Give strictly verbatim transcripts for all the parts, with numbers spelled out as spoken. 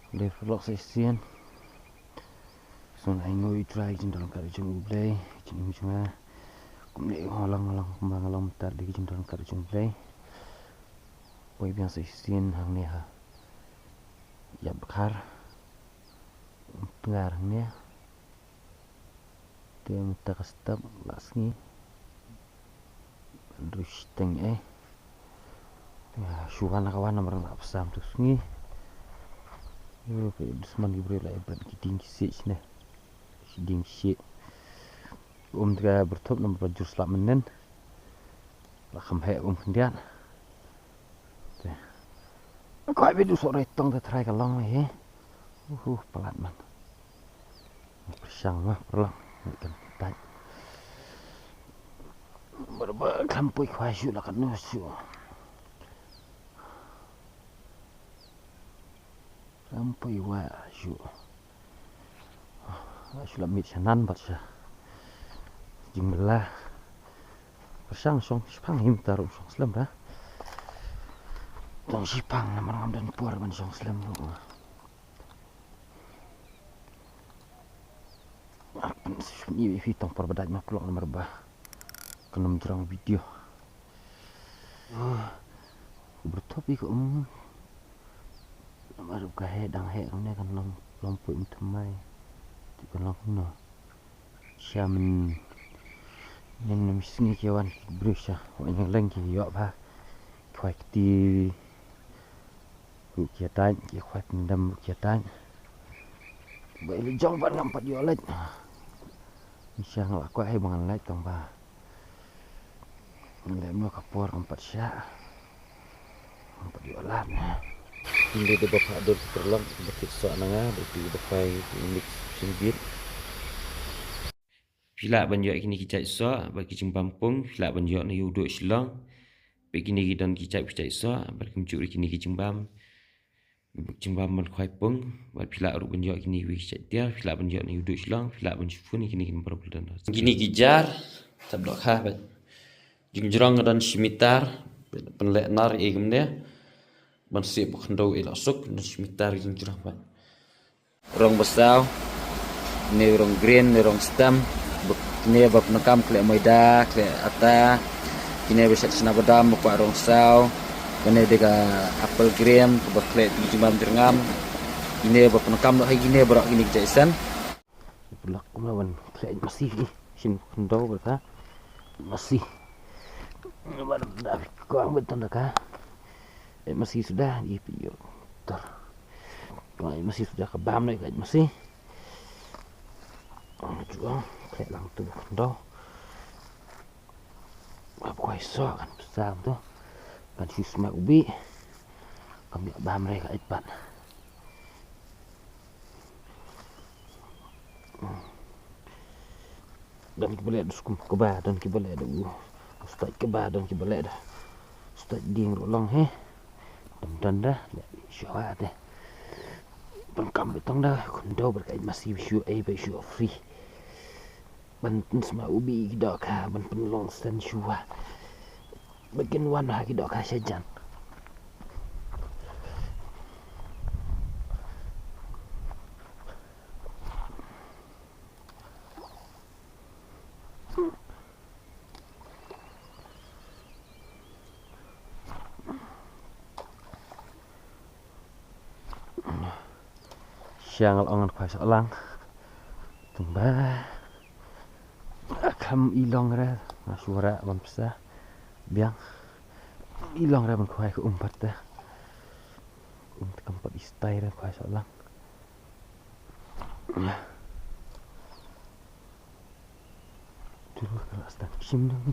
Dei paralok sa shisien. Sngewbha ai nguh ïa U Trai ki jingdonkam jong U Blei, jingim jong nga. Kumne nga long, nga long, kumba nga long mynta dei ki jingdonkam jong U Blei. Poi biang sa shisien hangne ha ïap dkhar. Tngar hangne. Te mynta ka step la sngi. Ban rui shiteng eh. Shu wan ka wan namar nga la psam tu sngi. Yo, ka dusman ki briew la ïa bret ki dieng ki siej ne. Ki dieng ki siej. Um te ka byrthup namar ba jur slap mynnin. La kham heh um khyndiat. Te. Kwah bit u soh roi tong te trai ka long hi. Uhu, palat man. Pyrshang ma paralok. Ni kan tai. Barba kham poi khwai shu la kan no shu. Kham poi wa shu. Shu la mit shanan bad sha. Jingmela. Pyrshang shong shipang him taru shong slem da. Tong shipang namar ngam don por ban shong slem ru. Ar pyn sni wi tong por ba dait ma paralok namar ba kan ym jrong video. Byrthup ïa ka um. Namar ka heh dang heh kumne kan long long pui um thymmai. Ti kan long kumno. Sha mynnin mynnin sngi ki wan ki briew sha. Wan ïa leng ki ïoh bha. Khwai kti ruh ki ïa dait, ki khwai pyndem ruh ki ïa dait. Ba ïa la jong ban ngam pat ïoh leit. Sha nga la kwah hi ba ngan leit tang ba. Lem noh ka por kam pat shah. Kam pat ïoh lad ne. Ynda dei ba phah dur ki paralok ba kit soh na nga, ba kit ba phai ki mix shin bit. Phi lah ban ïoh kine ki jait soh bad ki jingbam pung, phi lah ban ïoh na ïa u duh Shillong. Bad kine ki don ki jait ki jait soh bad kumjuh ruh kine ki jingbam. Jingbam ban khwai pung, bad phi lah ruh ban ïoh kine ki jait tiar, phi lah ban ïoh na ïa u duh Shillong, phi lah ban shu phone ïa kine ki number ba la don. Kine ki jar, tap dohkha bad. Jingjrong ka don shi mitar, pynleh nar ïa kumne. Ban sih ba khyndew ïa la suk, don shi mitar jingjrong bad. Rong ba saw, ne rong green, ne rong stem, ba kine ba pyndonkam khleh maida, khleh ata, kine ba shet chna badam, ba kwah rong saw, kane dei ka apple green, ba khleh ti jingbam jyrngam, kine ba pyndonkam noh hi kine baroh kine ki jait sen. Pynlak kumno ban khleh masi hi, shin khyndew ba ka masi. Ba da kwah ba ton da ka. Ai masi suda i pi yo. Tor. Ai masi suda ka bam nai ka masi. Ang chuang khleh lang tu do. Ap koi so kan psa tu. Kan shu sma ubi. Kam ïa bam re ka ipat. Don ki ba leh da skum kaba, don ki ba leh da u. Stait kaba, don ki ba leh da stait ding ruh long he. Dam don da, leh shuwa te. Ban kam bitong da, khyndew bad ka masi shu ei ba shu free. Ban pynsma ubi ki dohkha, ban pynlong sen shuwa. Ba kin wan ha ki dohkha shajan. Sha nga la ong ngan khwai sohlang. Tang ba kham i long re, nga shu wanrah ban pisa biang. I long re ban khwai ka um pat te. Um te kam pat i stai re khwai sohlang. Turu ka la stan shim dang.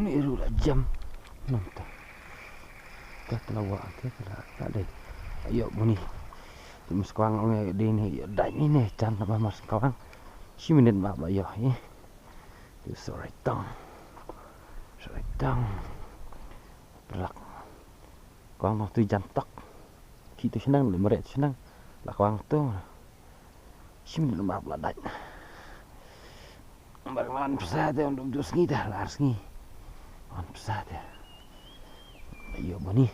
Ni ru la jam. Nang ta. Ka tla wa ka tla ka dei. Ayo buni. Tu mas kwang ong ya dei ni ya dai ni ne jan na ba mas kwang. Shi minit ma ba yo hi. Tu sorry tong. Sorry tong. Prak. Kwang tu jan tok. Ki tu shnang le meret shnang. La kwang tu. Shi minit ma ba la dai. Ba man psa te on tu sngi ta lar sngi. Man Sa te. Ïoh bani.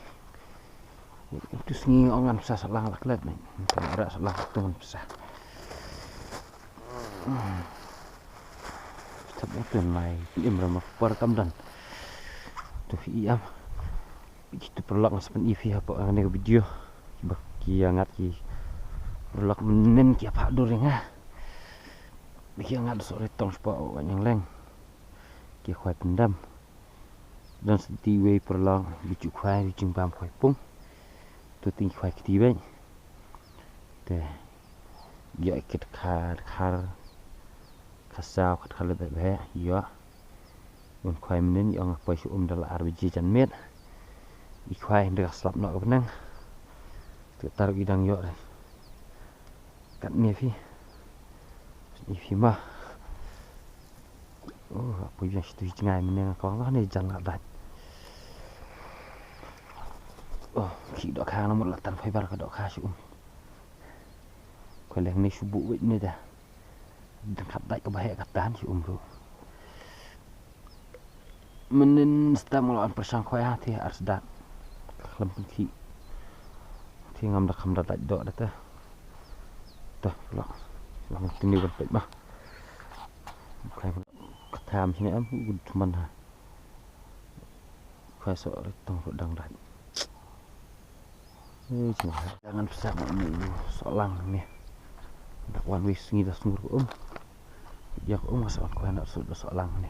Tu sngi ong ngan pisa sohlang la klet ni. Kan ra sohlang tu ngan pisa. Step itu nai. Im ram por kam don. Tu i am. Kitu paralok ngan sa pyni ïa phi hapoh kane ka video. Ba ki ïa ngat ki paralok mynnin ki ïa phah dur ïa nga. Ba ki ïa ngat soh ri tong shapoh Wah Ïeng Leng. Ki khwai pyndam. Don sa ti wei paralok, bi ju khwai, bi jingbam khwai pung. Tu ting khwai kti wei. Te ïoh kit kha, kha, kha saw, kha, kha lebe be, ïoh. Bun khwai mynnin, ïoh nga poi shu um da la ar baje janmiet. I khwai hynda ka slap noh ka bneng. Te tar i dang ïoh re. Kat ne phi. Ni phi ma. Oh, apa yang situ jngai mynne ka wang ne jan la dait. Oh, ki dohkha na mut la tan fiber ka dohkha shu um. Ko leng ni shu bu wit ni da. Dan kat dait ka bahek ka tan shu um ru. Mynnin stem nga la wan pyrshang khwai ha te ar sdat. Khlem pynkhih. Te ngam da kham da dait doh da te. Te la. Lang tini ban peit ma. Khwai ka tham sini am gud man ha. Khwai soh ri tong ru dang dait. Eh, jangan pisa ma ni sohlang ni. Dak wan wei sngi da sngur um. Ïa ka um nga sa wan khwai na sut da sohlang ni.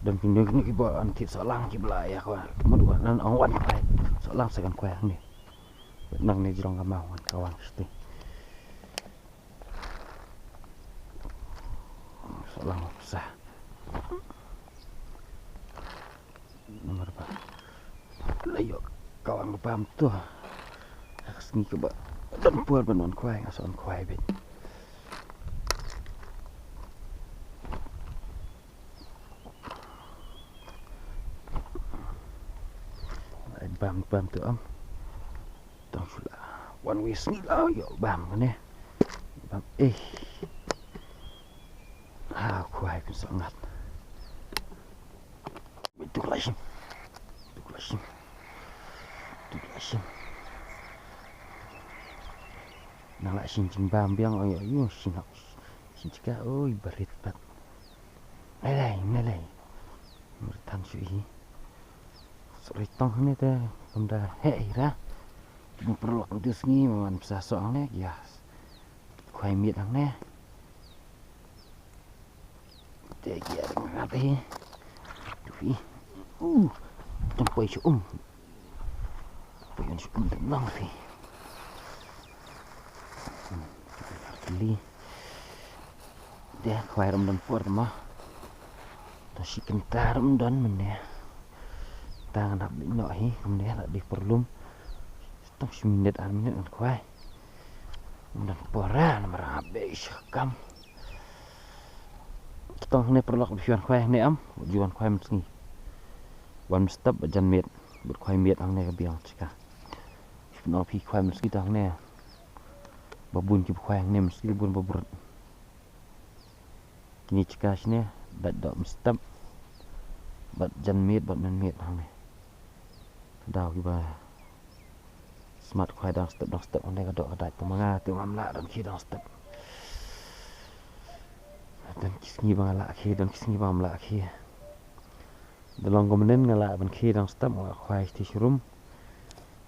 Don ki ngi ki ba an thit sohlang ki bla ïa khwai. Mut wan nan ong wan khwai. Sohlang sa kan khwai ni. Nang ni jrong ka ma wan ka wan sti. Sohlang sa. Namar ba la ïoh ka wang ka bam tu. Ka sngi kaba don por ban wan khwai nga sa wan khwai beit. Ai bam bam tu am. Tang shu la wan wei sngi la ïoh bam kane. Bam eh. Ha khwai pynsoh ngat. Tu la shim. Tu la shim. Tu la shim. Nang la shin jingbam biang oi oi shin hak. Shin jaka oi barit pat. Nalai nalai. Murtan shu hi. Sori tong ni te kam da he hi ra. Kin perlok tu sngi man pisa so ang ne ya. Khwai miet ang ne. Te ki ar ngat hi. Tu hi. Uh. Tang poi shu um. Poi un shu um tang nang hi. Li. Te khwai ram don por ma. Ta shi kynta ram don mynne. Ta ngan hap noh hi mynne la dei por lum. Tang shi minit ar minit ngan khwai. Mynne por ra namar hap dei shi kam. Tang ne paralok dei wan khwai ne am. Ju wan khwai mynsngi. Wan mynstep ba jan miet. Bad khwai miet hangne ka biang shika. Shi pynong phi khwai mynsngi tang ne. Ba bun ki ba khwai hangne mynsngi bun ba brut. Kine chika shine dait doh mynstep bad jan miet bad mynmiet hangne. Daw kiba smat khwai dang step dang step hangne ka doh ka dait. Tang ma nga te ngam lah don ki dang step. Don ki sngi ba nga lah ki, don ki sngi ba ngam lah ki. Da long kumne nga lah ban ki dang step nga lah khwai shiti shrum.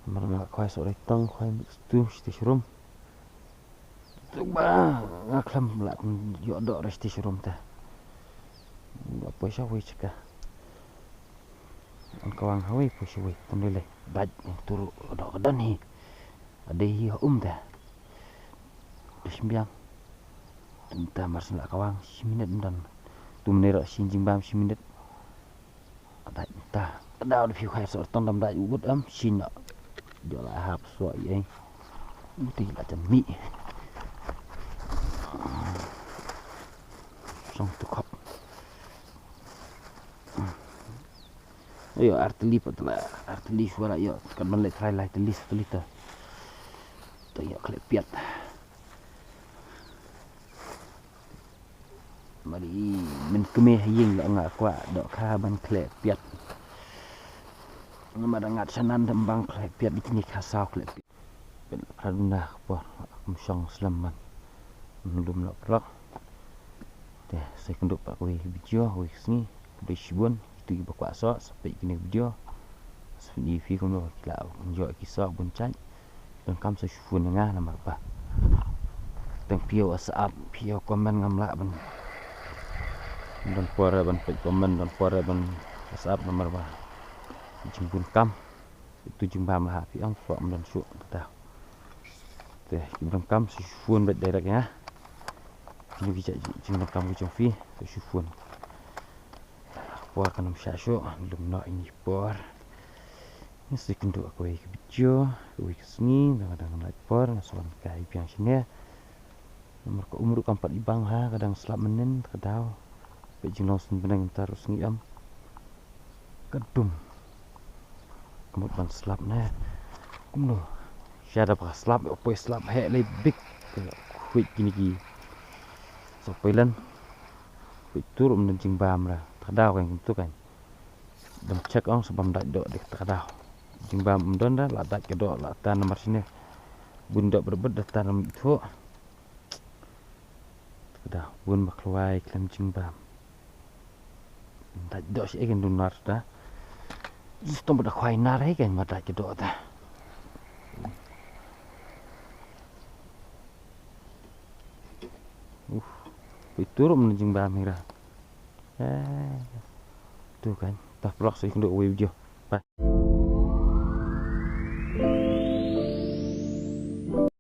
Mar nga lah khwai soh reitong khwai stu shiti shrum. Tu ba nga khlem lah kum ïoh doh re shiti shrum te. Ba poi sha wei chika. An kawang ha wei poi sha wei tam lei lei. Bad tu ruh doh ka don hi. Ade hi ha um te. Tu shim biang. Tynta mar shin lah kawang shi minit ym don. Tu mynne ruh shin jingbam shi minit. Dait ta. Daw da phi khwai soh tong dam dait u but am shin na. Jo la hap soh i ei. Uti la jan mi. Song tu khop. Ayo arteli pat la arteli suara yo kan ban le try lai teli satu liter. Tu yo khleh piat. Mari men kmie ha ïing la nga kwah dohkha ban khleh piat. Nga ma da ngat shanan da mbang khlek piat di kini khasaw khlek piat. Pet la phra duna por kum shong slem man. Lum la prok. Te sa kynduh pat kawei video kawei sngi. Khublei shibun itu ki ba kwah soh sa peit kini video. Sa peit i phi kumno ki la enjoy ki soh bun chait. Donkam sa shu phone nga namar ba tang phi ïa WhatsApp phi ïa comment ngam lah ban don por ban peit comment don por ban WhatsApp namar ba jingbun kam. Itu jingbam lah phi ong kwah don shu ta. Te ki donkam sa shu phone bad direct ïa. Kini ki jait jingdonkam ki jong phi sa shu phone. Por kan ym shah shuh lum noh ini por. Ngi sa kynduh kawei ka video kawei ka sngi dang dang lait por nga sa wan kai biang shane. Namar ka um ruh kam pat i bang ha ka dang slap mynnin ka daw. Peit jinglong sien bneng mynta ruh sngi em. Ka dum. Ka mut ban slap ne. Kumno. Sha da ba ka slap, poi slap heh lei bik. Ka khuid kini ki. Sa poi len. Khuid tur um don jingbam ra. Ta ka daw kan kumtu kan. Dam check ong sa bam dait doh dei ta ka daw. Jingbam um don ra la dait ka doh la tan namar shine. Bun doh berbet da tan nam ithuh. Ta ka daw bun ba khlwai khlem jingbam. Dait doh shi egen dun nar da. Stom ba da khwai nar hai kan ma dait ka doh ta. Uh, poi tur um don jingbam hi ra. Eh, tu kan. Ta prok sa kynduh kawei video. Bye.